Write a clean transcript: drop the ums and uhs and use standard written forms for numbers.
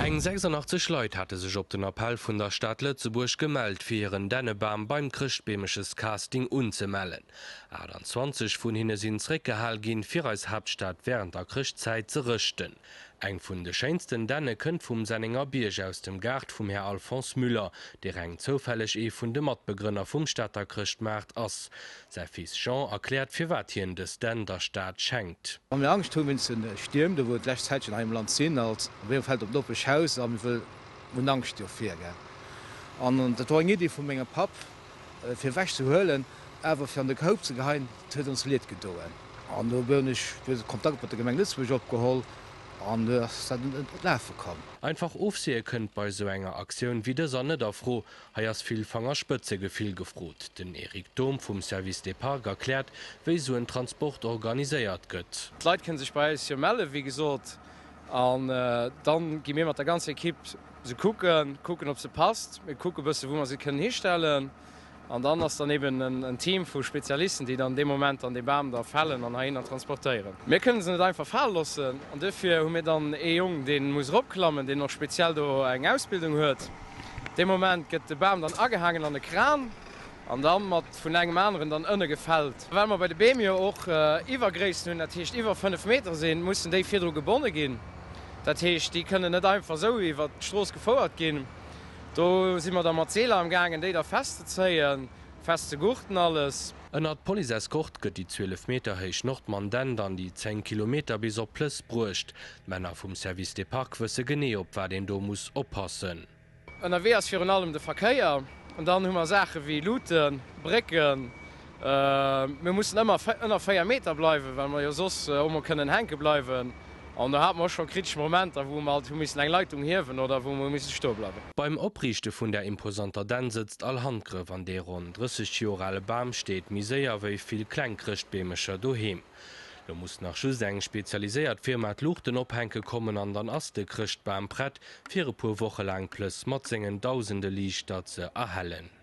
Eng 86 Leit hate sech op den Appell vun der Stad Lëtzebuerg gemellt, fir hiren Dännebam beim Chrëschtbeemeches-Casting unzemellen. 28 vun hinne sinn zeréckgehal ginn, fir eis Haaptstad wärend der Chrëschtzäit ze rëschten. Eng vun de schéinsten Dänne kënnt vum Sennenger Bierg aus dem Gaart vum Här Alphonse Müller, dee reng zoufälleg ee vun de Matbegrënner vum Stater Chrëschtmaart ass. Säi Fils Jean erkläert, firwat hien dës Dänn der Stad schenkt. Wa mir Angscht hu wéinst den Stierm, do wou et d'lescht Zäitchen hei am Land sinn, als op eemol fält op d'Nopeschhaus a mir wëll hunn Angscht dofir, gell. An dat wor eng Iddi vu mengem Papp, fir ewech ze huelen, awer fir an de Koup ze geheien, dat huet ons leed gedoen. An do hunn ech Kontakt mat der Gemeng Lëtzebuerg opgeholl an do ass dat un d'Lafe komm. Einfach ofseeë kënnt bei esou enger Aktioun wéi dëser net a Fro. Hei ass vill Fangerspëtzegefill gefrot. Den Eric Thom vum Service des Parcs erkläert, wéi esou en Transport organiséiert gëtt. D'Leit kënne sech bei eis jo mellen, wéi gesot, an dann gi mir mat der ganzer Equipe se kucken, kucken ob se passt. Mir kucke bësse wou mer se kënnen histellen an dann ass dann eben en Team vu Spezialisten, déi dann dee Moment dann dee Bam da fällen an heihinner transportéieren. Mir kënnen se net einfach fale loossen an duerfir hu mir dann ee Jong, dee muss eropklammen, deen och speziell do eng Ausbildung huet. Dee Moment gëtt de Bam dann agehaangen an e Kran an da mat vun engem aneren dann ënne gefällt. Well mer bei de Beem jo och Iwwergréissten hunn, dat heescht iwwer 5 Meter sinn, mussen déi virdru gebonne ginn. Dat heescht, déi kënnen net einfach esou iwwert d'Strooss gefouert ginn. Do si mer da mat Seeler am gaangen, déi da festzezéien, festzegurten alles. Ënnert Police-Eskort gëtt déi 12 Meter héich Nordmann Dent an déi 10 Kilometer bis op Plëss bruecht. D'Männer vum Service des Parcs wësse genee, op wat een do muss oppassen. Ënnerwee ass virun allem de Verkéier an dann hu mer Saache wéi Luuten, Brécken. Mir mussen ëmmer ënner 4 Meter bleiwen, well mer jo soss och mol kënnen hänke bleiwen. An do hate mer och scho kritesch Momenter, wou mer alt hu missen eng Leitung hiewen oder wou mer hu missen stoe bleiwen. Beim Opriichte vun där imposanter Dänn sëtzt all Handgrëff an dee ronn 30 Joer ale Bam steet méi séier wéi vill kleng Chrëschtbeemecher doheem. Lo muss nach just eng spezialiséiert Firma d'Luuchten ophänke kommen an dann ass de Chrëschtbam prett, fir e puer Woche laang d'Plëss mat sengen dausende Liichter ze erhellen.